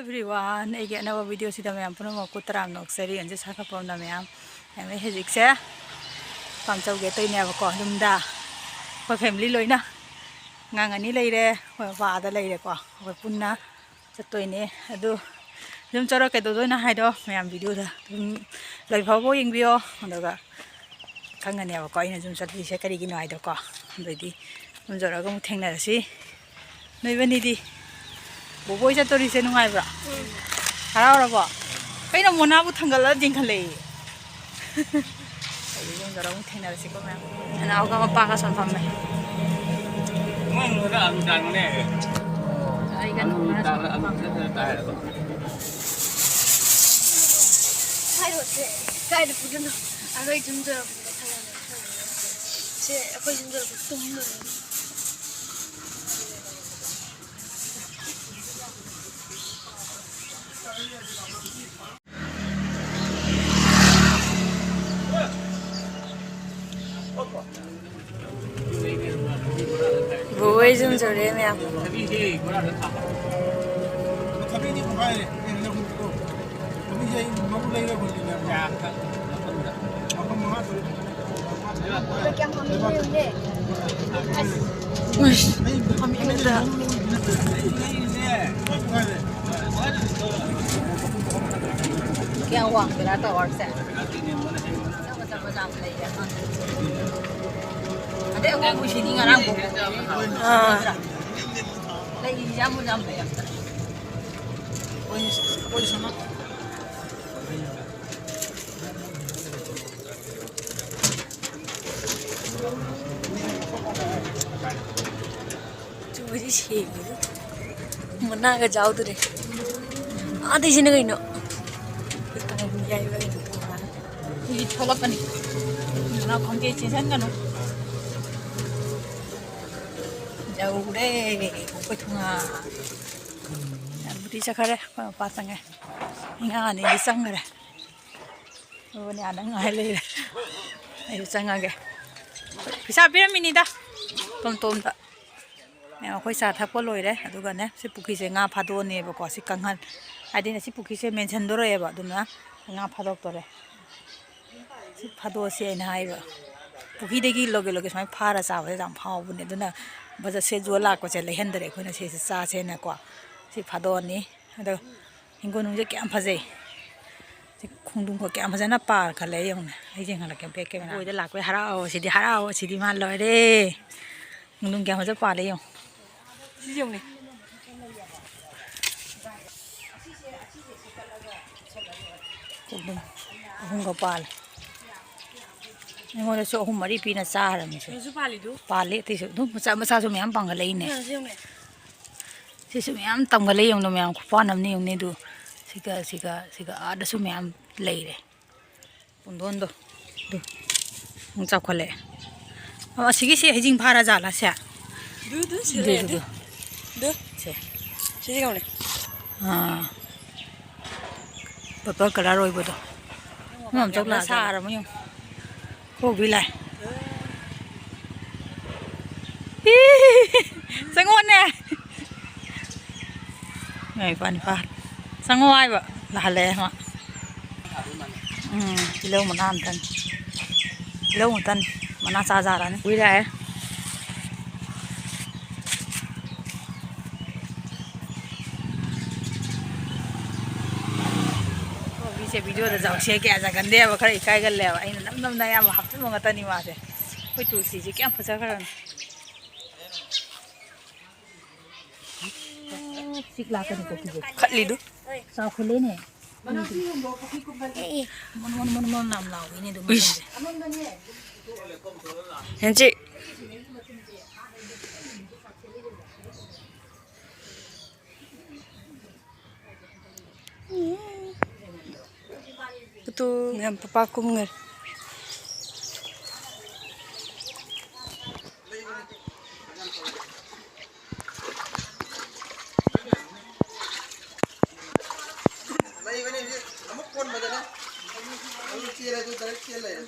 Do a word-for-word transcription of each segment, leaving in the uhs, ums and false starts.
Everyone, ꯑꯩꯒꯤ ꯑꯅꯧꯕ ꯚꯤꯗꯤꯑꯣꯁꯤꯗ ꯃꯌꯥꯝ ꯄꯨꯝꯅꯃꯛꯄꯨ ꯇꯔꯥꯝꯅ ꯑꯣꯛꯆꯔꯤ꯫ ꯑꯟꯖꯨ ꯁꯥꯈꯄꯝꯅ ꯃꯌꯥꯝ, ꯃꯌꯥꯝ ꯑꯩ ꯍꯧꯖꯤꯛꯁꯦ ꯄꯥꯝꯆꯧꯒꯦ ꯇꯧꯔꯤꯅꯦꯕꯀꯣ꯫ ꯌꯨꯝꯗ ꯑꯩꯈꯣꯏ ꯐꯦꯃꯤꯂꯤ ꯂꯣꯏꯅ, ꯑꯉꯥꯡ ꯑꯅꯤ ꯂꯩꯔꯦ, ꯑꯩꯈꯣꯏ ꯃꯄꯥ ꯑꯥꯗ ꯂꯩꯔꯦꯀꯣ꯫ ꯑꯩꯈꯣꯏ ꯄꯨꯟꯅ ꯆꯠꯇꯣꯏꯅꯦ꯫ ꯑꯗꯨ ꯌꯨꯝ ꯆꯠꯂ ꯀꯩꯗꯧꯗꯣꯏꯅꯣ ꯍꯥꯏꯗꯣ ꯃꯌꯥꯝ ꯚꯤꯗꯤꯑꯣꯗ ꯑꯗꯨꯝ ꯂꯣꯏꯐꯥꯎꯕ ꯌꯦꯡꯕꯤꯌꯣ꯫ ꯑꯗꯨꯒ ꯈꯪꯒꯅꯦꯕꯀꯣ ꯑꯩꯅ ꯌꯨꯝ ꯆꯠꯂꯤꯁꯦ ꯀꯔꯤꯒꯤꯅꯣ ꯍꯥꯏꯗꯣꯀꯣ꯫ ꯑꯗꯨꯗꯤ ꯌꯨꯝ ꯌꯧꯔꯒ ꯑꯃꯨꯛ ꯊꯦꯡꯅꯔꯁꯤ꯫ ꯅꯣꯏꯕꯅꯤꯗꯤ ꯕꯣꯕꯣꯏ ꯆꯠꯇꯣꯔꯤꯁꯦ ꯅꯨꯡꯉꯥꯏꯕ꯭ꯔꯣ? ꯍꯔꯥꯎꯔꯕꯣ? ꯀꯩꯅꯣ ꯃꯣꯅꯥꯕꯨ ꯊꯥꯡꯒꯠꯂ ꯆꯤꯡꯈꯠꯂꯛꯏ꯫ ꯑꯩ ꯌꯨꯝ ꯌꯧꯔꯒ ꯑꯃꯨꯛ ꯊꯦꯡꯅꯔꯁꯤꯀꯣ ꯃꯌꯥꯝ꯫ ꯅꯅꯥꯎꯒ ꯃꯄꯥꯒ ꯁꯣꯝ ꯐꯝꯃꯦ꯫ ꯑꯩꯒ ꯅꯨꯄꯥꯒ ꯁꯣꯝ ꯐꯝꯃꯦ꯫ ꯍꯥꯏꯔꯣꯁꯦ꯫ ꯀꯥꯏꯗ ꯄꯨꯗꯣꯏꯅꯣ? ꯑꯩꯈꯣꯏ ꯌꯨꯝ ꯌꯧꯔꯛꯄꯗ ꯈꯪꯉꯅꯤ꯫ ꯁꯦ, ꯑꯩꯈꯣꯏ ꯌꯨꯝ ꯌꯧꯔꯛꯄꯗ ꯇꯨꯝ ꯂꯣꯏꯔꯅꯤ꯫ ꯕꯣꯕꯣꯏ ꯌꯨꯝ ꯌꯧꯔꯛꯑꯦ ꯃꯌꯥꯝ꯫ ꯎꯁ, ꯐꯝꯃꯤꯟꯅꯗ꯫ ꯀꯌꯥ ꯋꯥꯡꯒꯦꯔꯥ ꯇꯋꯥꯔꯁꯦ? ꯃꯆꯥ ꯃꯆꯥ ꯃꯆꯥ ꯑꯃ ꯂꯩꯌꯦ ꯑꯉꯥꯡ꯫ ꯑꯗꯩ ꯑꯉꯧꯕꯁꯤꯗꯤ ꯉꯔꯥꯡ ꯄꯣꯛꯄ꯫ ꯑꯥ꯫ ꯂꯩꯔꯤꯁꯦ ꯌꯥꯝ ꯌꯥꯝ ꯂꯩ ꯑꯝꯇ꯫ ꯆꯨꯔꯤ ꯁꯦꯡꯉꯦ꯫ ꯃꯅꯥꯒ ꯌꯥꯎꯗ꯭ꯔꯦ꯫ ꯑꯥꯗꯩꯁꯤꯅ ꯀꯩꯅꯣ? ꯌꯥꯏꯕ ꯀꯩꯅꯣ? ꯍꯧꯖꯤꯛ ꯊꯣꯛꯂꯛꯀꯅꯤ꯫ ꯃꯅꯥ ꯈꯪꯗꯦ, ꯆꯦꯟꯁꯟꯒꯅꯨ꯫ ꯌꯧꯔꯦ, ꯑꯩꯈꯣꯏ ꯊꯣꯡꯒꯥꯟ꯫ ꯌꯥꯝꯕꯨꯗꯤ ꯆꯠꯈꯔꯦ, ꯑꯩꯈꯣꯏ ꯃꯄꯥ ꯆꯪꯉꯦ꯫ ꯑꯉꯥꯡ ꯑꯅꯤꯗꯤ ꯆꯪꯈꯔꯦ꯫ ꯃꯣꯏꯅꯤ ꯑꯥꯗ ꯉꯥꯏ ꯂꯩꯔꯦ꯫ ꯑꯩꯁꯨ ꯆꯪꯉꯒꯦ꯫ ꯄꯩꯁꯥ ꯄꯤꯔꯝꯃꯤꯅꯤꯗ, ꯇꯣꯝ ꯇꯣꯝꯗ꯫ ꯑꯩꯈꯣꯏ ꯆꯥ ꯊꯛꯄ ꯂꯣꯏꯔꯦ꯫ ꯑꯗꯨꯒꯅꯦ, ꯁꯤ ꯄꯨꯈ꯭ꯔꯤꯁꯦ ꯉꯥ ꯐꯥꯗꯣꯛꯑꯅꯦꯕꯀꯣ꯫ ꯁꯤ ꯀꯪꯍꯟ, ꯍꯥꯏꯗꯤ ꯉꯁꯤ ꯄꯨꯈ꯭ꯔꯤꯁꯦ ꯃꯦꯟꯁꯤꯟꯗꯣꯔꯛꯑꯦꯕ꯫ ꯑꯗꯨꯅ ꯉꯥ ꯐꯥꯗꯣꯛꯇꯣꯔꯦ꯫ ꯁꯤ ꯐꯥꯗꯣꯛꯑꯁꯤ ꯑꯩꯅ ꯍꯥꯏꯕ꯫ ꯄꯨꯈ꯭ꯔꯤꯗꯒꯤ ꯂꯣꯀꯦꯜ ꯂꯣꯀꯦꯜ ꯁꯨꯃꯥꯏꯅ ꯐꯥꯔ ꯆꯥꯕꯁꯦ ꯌꯥꯝ ꯍꯥꯎꯕꯅꯦ꯫ ꯑꯗꯨꯅ ꯕꯖꯥꯔ ꯁꯦꯠ ꯌꯣꯜ ꯂꯥꯛꯄꯁꯦ ꯂꯩꯍꯟꯗꯔꯦ ꯑꯩꯈꯣꯏꯅ꯫ ꯁꯤꯁꯦ ꯆꯥꯁꯦꯅꯀꯣ꯫ ꯁꯤ ꯐꯥꯗꯣꯛꯑꯅꯤ꯫ ꯑꯗꯣ ꯍꯤꯡꯒꯣꯜꯅꯨꯡꯁꯦ ꯀꯌꯥꯝ ꯐꯖꯩ꯫ ꯁꯤ ꯈꯣꯡꯗ꯭ꯔꯨꯝꯒ ꯀꯌꯥꯝ ꯐꯖꯅ ꯄꯥꯟꯈꯠꯂꯦ ꯌꯦꯡꯉꯨꯅꯦ꯫ ꯑꯩ ꯌꯦꯡꯍꯜꯂꯛꯀꯦ꯫ Bag camera. ꯂꯣꯏꯗ ꯂꯥꯛꯄꯩ ꯍꯔꯥꯎꯕꯁꯤꯗꯤ, ꯍꯔꯥꯎꯕꯁꯤꯗꯤ ꯃꯥ ꯂꯣꯏꯔꯦ꯫ ꯈꯣꯡꯗ꯭ꯔꯨꯝ ꯀꯌꯥꯝ ꯐꯖꯅ ꯄꯥꯜꯂꯦ ꯌꯦꯡꯉꯨ꯫ ꯁꯤ ꯌꯦꯡꯉꯨꯅꯦ꯫ ꯈꯣꯡꯗ꯭ꯔꯨꯝ ꯑꯍꯨꯝꯒ ꯄꯥꯜꯂꯦ꯫ ꯑꯩꯉꯣꯟꯗꯁꯨ ꯑꯍꯨꯝ ꯃꯔꯤ ꯄꯤꯅ ꯆꯥꯔꯕꯅꯤꯁꯦ꯫ ꯁꯤꯁꯨ ꯄꯥꯜꯂꯤꯗꯨ꯫ ꯄꯥꯜꯂꯦ ꯑꯇꯩꯁꯨ꯫ ꯑꯗꯨꯝ ꯃꯆꯥ ꯃꯆꯥꯁꯨ ꯃꯌꯥꯝ ꯄꯥꯟꯈꯠꯂꯛꯏꯅꯦ꯫ ꯑ, ꯁꯤ ꯌꯦꯡꯉꯨꯅꯦ꯫ ꯁꯤꯁꯨ ꯃꯌꯥꯝ ꯇꯝꯒ ꯂꯩ ꯌꯦꯡꯉꯨ ꯃꯌꯥꯝ, ꯈꯨꯄꯥꯟ ꯑꯃꯅꯤ ꯌꯦꯡꯉꯨꯅꯦ ꯑꯗꯨ꯫ ꯁꯤꯒ, ꯁꯤꯒ, ꯁꯤꯒ ꯑꯥꯗꯁꯨ ꯃꯌꯥꯝ ꯂꯩꯔꯦ꯫ ꯄꯨꯡꯗꯣꯟꯗꯣ꯫ ꯑꯗꯨ꯫ ꯑꯃꯨꯛ ꯆꯥꯎꯈꯠꯂꯛꯑꯦ꯫ ꯑꯣ, ꯑꯁꯤꯒꯤꯁꯦ ꯍꯩꯖꯤꯡ ꯐꯥꯔ ꯖꯥꯠꯂ ꯁꯦ? ꯑꯗꯨ, ꯑꯗꯨ ꯁꯤ ꯑꯗꯨ, ꯂꯩ, ꯑꯗꯨ꯫ ꯑꯗꯨ꯫ ꯑꯗꯨ꯫ ꯁꯦ꯫ ꯁꯤꯗꯤ ꯀꯩꯅꯣꯅꯦ꯫ ꯑꯥ꯫ Purple colour ꯑꯣꯏꯕꯗꯣ꯫ ꯑꯃ ꯑꯃ ꯆꯧ ꯌꯥꯝꯅ ꯂꯥꯛꯑꯒ ꯁꯥꯔꯕ ꯌꯦꯡꯉꯨ꯫ ꯀꯣꯕꯤ ꯂꯥꯏ꯫ ꯏ, ꯆꯪꯉꯛꯑꯣꯅꯦ꯫ ꯉꯥꯏ ꯄꯥꯅꯤ ꯄꯥ꯫ ꯆꯪꯉꯣ ꯍꯥꯏꯕ꯫ ꯂꯥꯛꯍꯜꯂꯛꯑꯦ ꯃꯥ꯫ ꯎꯝ, ꯇꯤꯜꯍꯧ ꯃꯅꯥ ꯑꯝꯇꯅꯤ꯫ ꯇꯤꯜꯍꯧ ꯉꯥꯛꯇꯅꯤ꯫ ꯃꯅꯥ ꯆꯥ ꯆꯥꯔꯅꯤ꯫ ꯀꯣꯕꯤ ꯂꯥꯛꯑꯦ꯫ ꯀꯣꯕꯤꯁꯦ video ꯗ ꯆꯥꯎꯁꯦ ꯀꯌꯥ ꯆꯥꯒꯟꯗꯦꯕ, ꯈꯔ ꯏꯀꯥꯏꯒꯜꯂꯦꯕ꯫ ꯑꯩꯅ ꯅꯝ ꯅꯝꯅ ꯑꯌꯥꯝꯕ ꯍꯥꯞꯆꯤꯟꯕ ꯉꯥꯛꯇꯅꯤ ꯃꯥꯁꯦ꯫ ꯑꯩꯈꯣꯏ ꯇꯨꯜꯁꯤꯁꯦ ꯀꯌꯥꯝ ꯐꯖꯈ꯭ꯔꯕꯅꯣ꯫ ꯆꯤꯛ ꯂꯥꯛꯀꯅꯤꯀꯣ ꯁꯤꯁꯦ꯫ ꯈꯠꯂꯤꯗꯨ꯫ ꯆꯥꯎꯈꯠꯂꯦꯅꯦ꯫ ꯃꯣꯟ, ꯃꯣꯟ, ꯃꯣꯟ, ꯃꯣꯟ ꯌꯥꯝ ꯂꯥꯎꯋꯤꯅꯦ ꯑꯗꯨ ꯏꯁ꯫ ꯃꯇꯝꯁꯦ꯫ ꯍꯦꯟꯆꯤ꯫ ꯎꯇꯨ ꯃꯌꯥꯝ ꯄꯄꯥ ꯀꯨꯝꯒꯔꯦ꯫ ꯂꯩꯕꯅꯦ ꯍꯧꯖꯤꯛ ꯑꯃꯨꯛ ꯀꯣꯟꯕꯗꯅꯦ꯫ ꯑꯗꯨ ꯆꯦꯜꯂꯁꯨ direct ꯆꯦꯜ ꯂꯩꯔꯦ꯫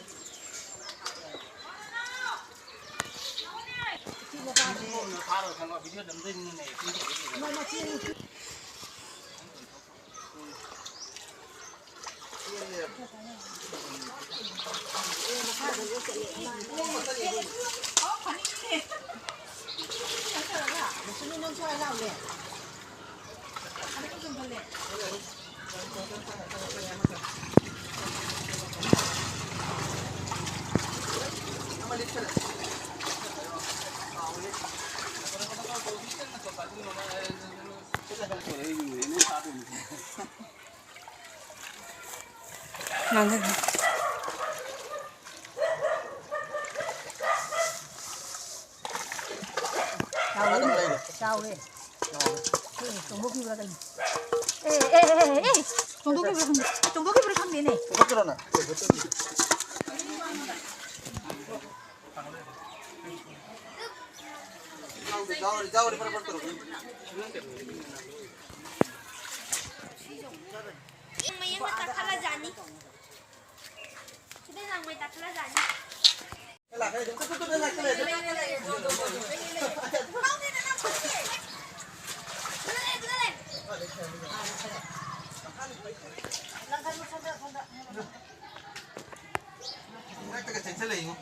ꯆꯥꯎꯔꯦꯅꯦ, ꯆꯥꯎꯔꯦ꯫ ꯑꯦ, ꯆꯣꯡꯊꯣꯛꯈꯤꯕ꯭ꯔꯥ ꯀꯩꯅꯣ? ꯑꯦ, ꯑꯦ, ꯑꯦ, ꯑꯦ, ꯑꯦ, ꯆꯣꯡꯊꯣꯛꯈꯤꯕ꯭ꯔꯥ ꯈꯪꯗꯦ, ꯆꯣꯡꯊꯣꯛꯈꯤꯕ꯭ꯔꯥ ꯈꯪꯗꯦꯅꯦ꯫ ꯆꯣꯡꯊꯣꯛꯈꯤꯕ꯭ꯔꯣ ꯅꯪ? ꯌꯥꯎꯔꯤ, ꯌꯥꯎꯔꯤ, ꯌꯥꯎꯔꯤ, ꯐꯔꯛ, ꯐꯔꯛ ꯇꯧꯔꯛꯀꯅꯨ꯫ ꯃꯌꯦꯡ ꯃꯇꯥ ꯈꯜꯂꯖꯥꯠꯅꯤ꯫ ꯁꯤꯗ ꯂꯥꯡꯃꯩ ꯇꯥꯈꯠꯂꯖꯥꯠꯅꯤ꯫ ꯃꯔꯛꯇꯒ ꯆꯦꯟꯁꯤꯜꯂꯛꯏꯉꯣ꯫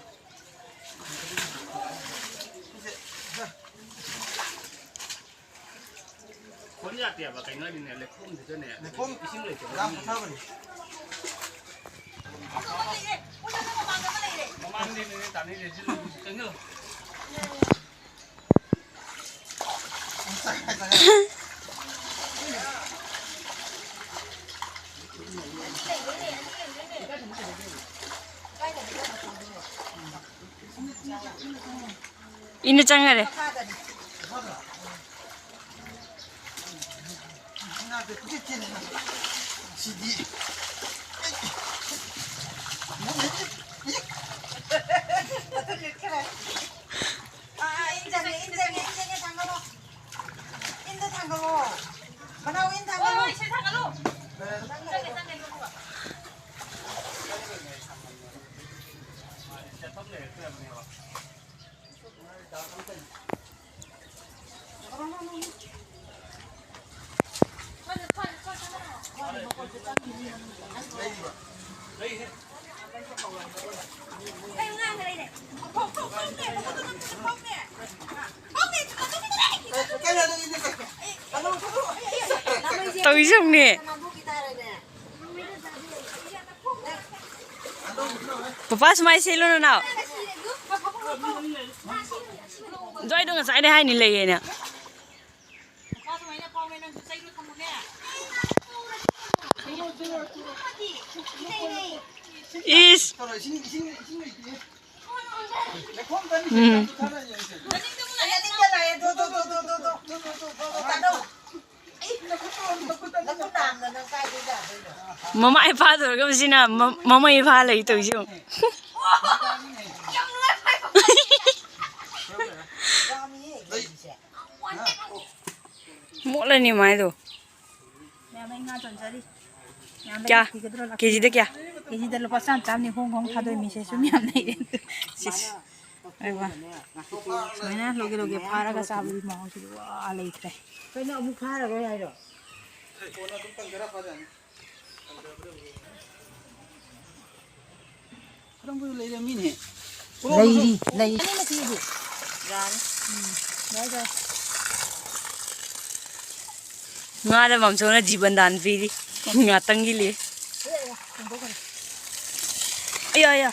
ꯈꯣꯟ ꯌꯥꯗꯦꯕ, ꯀꯩꯅꯣ ꯍꯥꯏꯗꯤꯅꯦ, ꯂꯩꯈꯣꯝꯁꯤꯗꯅꯦ, ꯂꯩꯈꯣꯝ ꯏꯁꯤꯡ ꯂꯩꯇꯕ ꯌꯥꯝ ꯃꯤ ꯄꯨꯊꯕꯅꯤ꯫ ꯃꯃꯥꯡꯗꯩꯅꯦ ꯇꯥꯟꯅꯩꯁꯦ, ꯁꯤ ꯆꯪꯁꯤꯜꯂꯣ꯫ ꯏꯟꯅ ꯆꯪꯈꯔꯦ꯫ ꯁꯤꯗꯤ꯫ ꯑꯥ, ꯑꯥ, ꯏꯟ ꯆꯪꯉꯦ, ꯏꯟ ꯆꯪꯉꯦ, ꯏꯟ ꯆꯪꯉꯦ, ꯊꯥꯡꯒꯠꯂꯣ꯫ ꯏꯟꯗ ꯊꯥꯡꯒꯠꯂꯣ꯫ ꯃꯅꯥꯎ ꯏꯟ ꯊꯥꯡꯒꯠꯂꯣ꯫ ꯍꯣꯏ, ꯍꯣꯏ, ꯁꯤ ꯊꯥꯡꯒꯠꯂꯣ꯫ ꯆꯪꯉꯦ, ꯆꯪꯉꯦ, ꯆꯪꯉꯦ꯫ ꯆꯠꯐꯝ ꯂꯩꯔꯛꯇ꯭ꯔꯕꯅꯦꯕ꯫ ꯇꯧꯏꯁꯨꯝꯅꯦ꯫ ꯄꯄꯥ ꯁꯨꯃꯥꯏꯅ ꯁꯤꯜꯂꯨꯅꯨ ꯅꯥꯎ꯫ ꯖꯣꯏꯗꯣ ꯉꯁꯥꯏꯗꯩ ꯍꯥꯏꯅꯤ ꯂꯩꯌꯦꯅ꯫ ꯏꯁ꯫ ꯎꯝ꯫ ꯃꯃꯥꯏ ꯐꯥꯗꯧꯔꯒ ꯃꯁꯤꯅ ꯃ-, ꯃꯃꯩ ꯐꯥ ꯂꯩ ꯇꯧꯔꯤꯁꯤ ꯌꯦꯡꯉꯨ꯫ ꯃꯣꯠꯂꯅꯤ ꯃꯥꯏꯗꯣ꯫ ꯃꯌꯥꯝ ꯑꯩ ꯉꯥ ꯆꯣꯟꯖꯔꯤ꯫ ꯃꯌꯥꯝ ꯀꯌꯥ? ꯂꯩꯕꯤꯒꯗ꯭ꯔꯣ? ꯂꯥꯛꯄꯤꯌꯨ꯫ ꯀꯦꯖꯤꯗ ꯀꯌꯥ? ꯀꯦꯖꯤꯗ ꯂꯨꯄꯥ ꯆꯥꯝ ꯆꯥꯝꯅꯤ ꯍꯣꯡ ꯍꯣꯡ ꯊꯥꯗꯣꯛꯏ ꯃꯤꯁꯦ ꯁꯨꯝ ꯌꯥꯝ ꯂꯩꯔꯦ꯫ ꯁꯤꯁ꯫ ꯑꯩ ꯋꯥ꯫ ꯁꯨꯃꯥꯏꯅ ꯂꯧꯒꯦ ꯂꯧꯒꯦ ꯐꯥꯔꯒ ꯆꯥꯕꯒꯤ ꯃꯍꯥꯎꯁꯤꯗꯤ ꯋꯥ ꯂꯩꯇ꯭ꯔꯦ꯫ ꯀꯩꯅꯣ ꯑꯃꯨꯛ ꯐꯥꯔꯔꯣꯏ ꯍꯥꯏꯔꯣ? ꯀꯔꯝꯕꯁꯨ ꯂꯩꯔꯝꯃꯤꯅꯦ꯫ ꯂꯩꯔꯤ, ꯂꯩ꯫ ꯑꯅꯤꯃꯛ ꯄꯤꯔꯤ꯫ ꯌꯥꯔꯦ꯫ ꯎꯝ, ꯌꯥꯔꯦ, ꯌꯥꯔꯦ꯫ ꯉꯥꯗ ꯃꯝꯁꯣꯅ ꯖꯤꯕꯟ ꯗꯥꯟ ꯄꯤꯔꯤ꯫ ꯉꯥꯇꯪꯒꯤ ꯂꯤ꯫ ꯑꯌꯥ, ꯑꯌꯥ꯫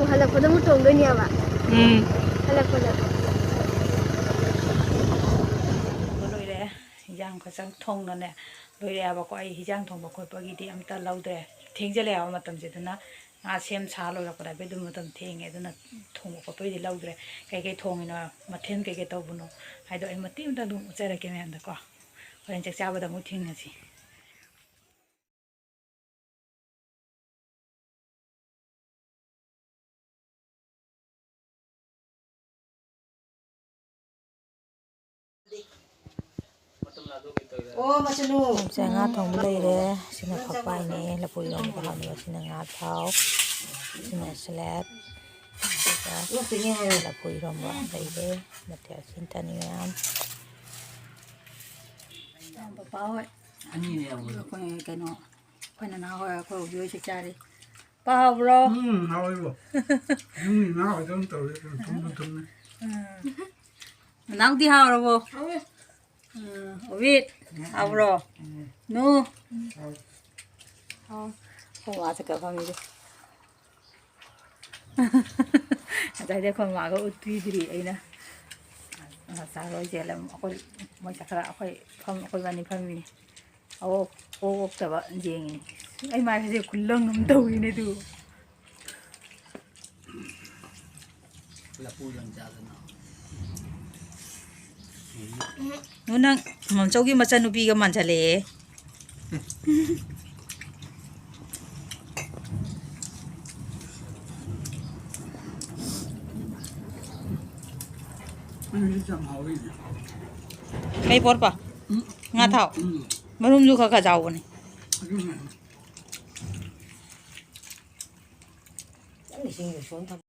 ꯍꯜꯂꯛꯄꯗ ꯑꯃꯨꯛ ꯇꯣꯡꯗꯣꯏꯅꯦꯕ꯫ ꯎꯝ꯫ ꯍꯜꯂꯛꯄꯗ꯫ ꯂꯣꯏꯔꯦ꯫ ꯍꯤꯟꯖꯥꯡ ꯈꯨꯠꯆꯪ ꯊꯣꯡꯅꯅꯦ ꯂꯣꯏꯔꯦꯕꯀꯣ꯫ ꯑꯩ ꯍꯤꯟꯖꯥꯡ ꯊꯣꯡꯕ ꯈꯣꯠꯄꯒꯤꯗꯤ ꯑꯝꯇ ꯂꯧꯗ꯭ꯔꯦ꯫ ꯊꯦꯡꯖꯤꯜꯂꯛꯑꯦꯕ ꯃꯇꯝꯁꯦ꯫ ꯑꯗꯨꯅ ꯉꯥ ꯁꯦꯝ ꯁꯥ ꯂꯣꯏꯔꯛꯄꯗ ꯍꯥꯏꯐꯦꯠ ꯑꯗꯨꯝ ꯃꯇꯝ ꯊꯦꯡꯉꯦ꯫ ꯑꯗꯨꯅ ꯊꯣꯡꯕ ꯈꯣꯠꯄꯒꯤꯗꯤ ꯂꯧꯗ꯭ꯔꯦ꯫ ꯀꯩꯀꯩ ꯊꯣꯡꯉꯤꯅꯣ, ꯃꯊꯦꯜ ꯀꯩꯀꯩ ꯇꯧꯕꯅꯣ ꯍꯥꯏꯗꯣ ꯑꯩ ꯃꯇꯦꯛ ꯑꯃꯇ ꯑꯗꯨꯝ ꯎꯠꯆꯔꯛꯀꯦ ꯃꯌꯥꯝꯗꯀꯣ꯫ ꯍꯣꯔꯦꯟ ꯆꯥꯛ ꯆꯥꯕꯗ ꯑꯃꯨꯛ ꯊꯦꯡꯅꯁꯤ꯫ ꯑꯣ, ꯃꯆꯅꯨ꯫ ꯁꯦ, ꯉꯥ ꯊꯣꯡꯕ ꯂꯩꯔꯦ꯫ ꯁꯤꯅ ꯐꯛꯄꯥꯏꯅꯦ꯫ ꯂꯐꯨ ꯏꯔꯣꯟꯕꯗ ꯍꯥꯞꯅꯕ꯫ ꯁꯤꯅ ꯉꯥ ꯊꯥꯎ꯫ ꯁꯤꯅ ꯁꯂꯦꯠ꯫ ꯑꯗꯨꯒ ꯂꯐꯨ ꯏꯔꯣꯟꯕ ꯂꯩꯔꯦ꯫ ꯃꯊꯦꯜ ꯁꯤꯟꯊꯅꯤ ꯃꯌꯥꯝ꯫ ꯄꯄꯥ ꯍꯣꯏ꯫ ꯑꯅꯤꯅꯦ ꯌꯥꯎꯕꯗꯣ꯫ ꯑꯩꯈꯣꯏ ꯀꯩꯅꯣ, ꯑꯩꯈꯣꯏ ꯅꯅꯥꯎ ꯍꯣꯏ, ꯑꯩꯈꯣꯏ ꯍꯧꯖꯤꯛ ꯍꯣꯏ ꯆꯥꯛ ꯆꯥꯔꯤ꯫ ꯄꯥ ꯍꯥꯎꯕ꯭ꯔꯣ? ꯎꯝ, ꯍꯥꯎꯋꯦꯕꯣ꯫ ꯌꯨꯝꯒꯤ ꯉꯥ ꯈꯛꯇꯪ ꯇꯧꯔꯦ, ꯊꯨꯝꯁꯨ ꯊꯨꯝꯃꯦ꯫ ꯎꯝ꯫ ꯅꯅꯥꯎꯗꯤ ꯍꯥꯎꯔꯕꯣ? ꯍꯥꯎꯋꯦ꯫ ꯎꯝ, ꯑꯣꯕꯤꯠ, ꯎꯝ, ꯍꯥꯎꯕ꯭ꯔꯣ? ꯎꯝ꯫ ꯅꯨ? ꯎꯝ, ꯍꯥꯎꯋꯦ꯫ ꯍꯥꯎ꯫ ꯑꯩꯈꯣꯏ ꯃꯥ ꯆꯠꯈ꯭ꯔ ꯐꯝꯃꯤꯁꯦ꯫ ꯉꯁꯥꯏꯗꯩ ꯑꯩꯈꯣꯏ ꯃꯥꯒ ꯎꯠꯄꯤꯗ꯭ꯔꯤ ꯑꯩꯅ꯫ ꯉꯁꯥꯏ ꯍꯣꯏ ꯆꯦꯜꯂꯝ-, ꯑꯩꯈꯣꯏ ꯃꯣꯏ ꯆꯠꯈ꯭ꯔ ꯑꯩꯈꯣꯏ ꯐꯝ-, ꯑꯩꯈꯣꯏ ꯏꯕꯥꯅꯤ ꯐꯝꯃꯤꯅꯦ꯫ ꯑꯋꯣꯛ-, ꯑꯣꯛ ꯑꯣꯛꯇꯕ ꯌꯦꯡꯉꯤꯅꯦ꯫ ꯑꯩ ꯃꯥꯏꯁꯦ ꯈꯨꯂꯪ ꯑꯃ ꯇꯧꯋꯤꯅꯦ ꯑꯗꯨ꯫ ꯂꯐꯨ ꯌꯥꯝ ꯆꯥꯗꯅ꯫ ꯅꯨ, ꯅꯪ ꯃꯝꯆꯧꯒꯤ ꯃꯆꯟꯅꯨꯄꯤꯒ ꯃꯥꯟꯁꯜꯂꯛꯑꯦ꯫ ꯑꯩꯗꯤ ꯌꯥꯝ ꯍꯥꯎꯋꯤꯅꯦ꯫ ꯀꯩ ꯄꯣꯠꯄ? ꯎꯝ꯫ ꯉꯥ ꯊꯥꯎ? ꯎꯝ꯫ ꯃꯔꯨꯝꯁꯨ ꯈꯔ ꯈꯔ ꯆꯥꯎꯕꯅꯦ꯫ ꯑꯗꯨꯅꯦ꯫ ꯅꯪ ꯏꯁꯤꯡꯗꯣ ꯁꯣꯝ ꯊꯝ-,